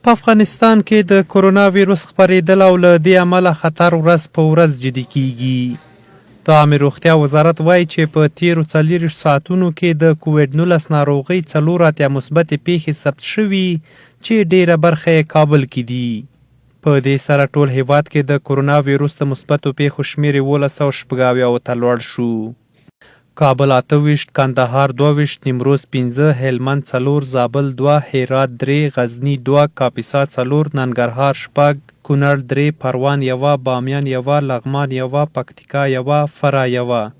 په افغانستان کې د کرونا ویروس خپرېدل او له دې امله خطر ورځ په ورځ جدي کېږي. د عامې روغتیا وزارت وايي چې په تېرو 24 ساعتونو کې د کوویډ 19 ناروغۍ 84 مثبتې پېښې ثبت شوي چې ډېره برخه یې کابل کې دي. په دې سره ټول هېواد کې د کرونا ویروس د مثبتو پېښو شمېر 1176 ته لوړ شو. کابل 28، کندهار 22، نیمروز 5، هلمند 4، زابل 2، هرات 3، غزني 2، کاپیسا 4، ننګرهار 6، کونړ 3، پروان 1، بامیان 1، لغمان 1، پکتیکا 1، فراه 1.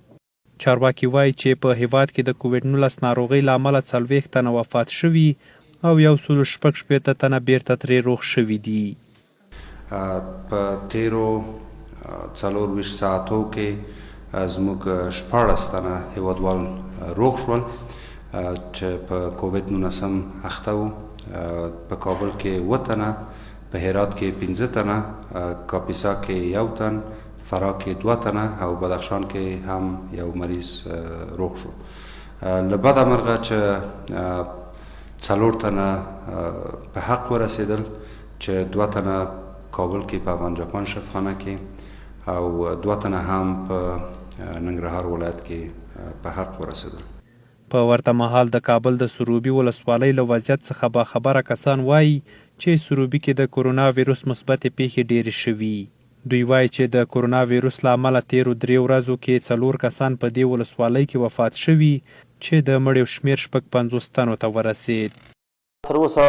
چارواکي وايي چې په هېواد کې د کوویډ 19 ناروغۍ له امله 40 تنه وفات شوي او 166 تنه بېرته ترې روغ شوي دي. په تېرو 24 ساعتو کې زموږ 16 تنه هېوادوال روغ شول چې په کووید 19 اخته وو. په کابل کې 7 تنه، په هرات کې 5 تنه، کاپیسا کې 1 تن، فراه کې 2 تنه او بدخشان کې هم یو مریض روغ شو. له بده مرغه چې 4 تنه په حق ورسېدل، چې 2 تنه کابل کې په افغان جاپان شفاخانه کې او 2 تنه هم په ننګرهار ولایت کې په حق ورسېدل. په ورته مهال د کابل د سروبي ولسوالۍ له وضعیت څخه باخبره کسان وايي چې سروبي کې د کرونا ویروس مثبتې پېښې ډېرې شوي. دوی وايي چې د کرونا ویروس له امله تېرو 3 ورځو کې 4 کسان په دې ولسوالۍ کې وفات شوي چې د مړیو شمېر 56 تنو ته ورسېد. تر اوسه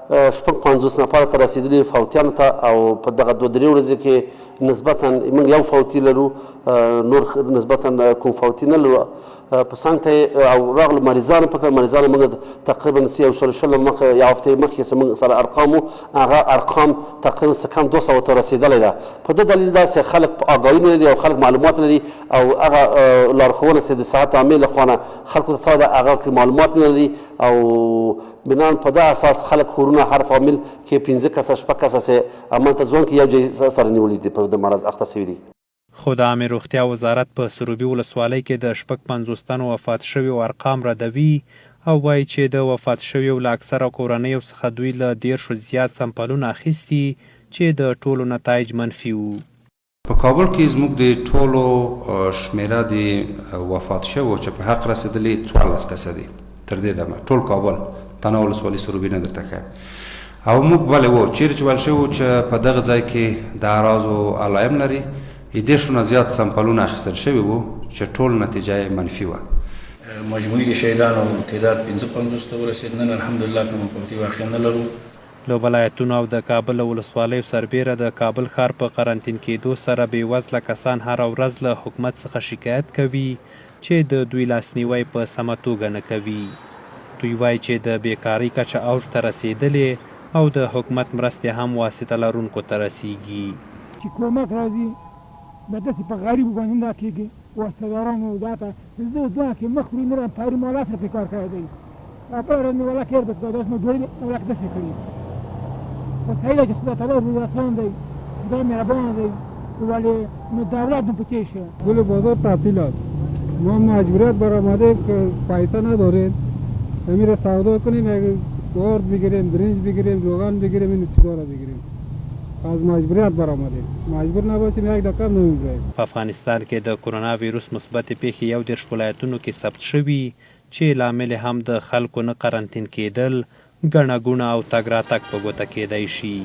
56 نفره ته رسېدلي فوتیانو ته، او په دغه 2-3 ورځې کې نسبتاً موږ یو فوتي لرو، نور نسبتاً کوم فوتي نه لرو. په څنګ ته او راغلو مریضانو په کار، مریضانو موږ تقریباً څه یو سل شل مخ یو هفته مخکې څه موږ سره ارقام وو، هغه ارقام تقریباً څه کم 200 ته رسېدلی ده. په دې دلیل داسې خلک آګاهي نه لري او خلک معلومات نه لري، او هغه لارښوونه چې د صحت عامې له خوا نه خلکو ته څه ده هغه کې معلومات نه لري، او بنان په دا اساس خلک کورونه هر فامیل کې 5 کسه 6 کسه چې هملته ځوان کې یو ځای سره نیولي دي، په دې مرض اخته شوي دي. خو د عامې روغتیا وزارت په سروبي ولسوالۍ کې د 56 تنو وفات شویو ارقام ردوي او وایي چې د وفات شویو له اکثره کورنیو څخه دوی له 30 زیات سمپلونه اخیستي چې د ټولو نتایج منفي وو. په کابل کې زموږ د ټولو شمېره د وفات شوو چې په حق رسېدلي 14 کسه دي تر دې دمه، ټول کابل تنه ولسوالي سروبي نه درته ښیم. او موږ بلې وو چیرې چې ویل شوي وو چې په دغه ځای کې د اعراضو علایم لري، 30 نه زیات سمپلونه اخیستل شوي وو چې ټول نتیجه یې منفي وه. مجموعي د شهیدانو تعداد 55 ته ورسېد. نن الحمدلله کومه فوتي واقع نه لرو. له ولایتونو او د کابل له ولسوالیو سربېره د کابل ښار په قرنطین کېدو سره بېوزله کسان هره ورځ له حکومت څخه شکایت کوي چې د دوی لاسنیوی په سمه توګه نه کوي. دوی وایي چې د بېکارۍ کچه اوج ته رسېدلې او د حکومت مرستې هم واسطه لرونکو ته رسېږي. چې کومک راځي بیا داسې په غریبو باندې نه کېږي، واسطهدارانو دا ته زه دوه کې مخ وړي نه پاري ما لاس روپۍ کار کړی دی، او بله ورځ مې ولا کېر بکړه، داسې مې ډوډۍ ولا داسې کړي. خو صحیح ده چې خدای تعالی روزاتان دی، خدای مهربان دی، ولې نو دولت نو په څه شي؟ ګل بازار تعطیل است، ما مجبوریت برآمده که پیسه نداریم امیر سودا کنیم، یک آرد بگیریم، برنج بگیریم، روغن بگیریم، این چیزا را بگیریم. از مجبوریت برآمدیم، مجبور نباشیم یک دقیقه هم نمی‌بریم. په افغانستان کې د کرونا ویروس مثبتې پېښې 31 ولایتونو کې ثبت شوي چې لامل یې هم د خلکو نه قرنطین کېدل، ګڼه ګوڼه او تګ راتګ په ګوته کېدای شي.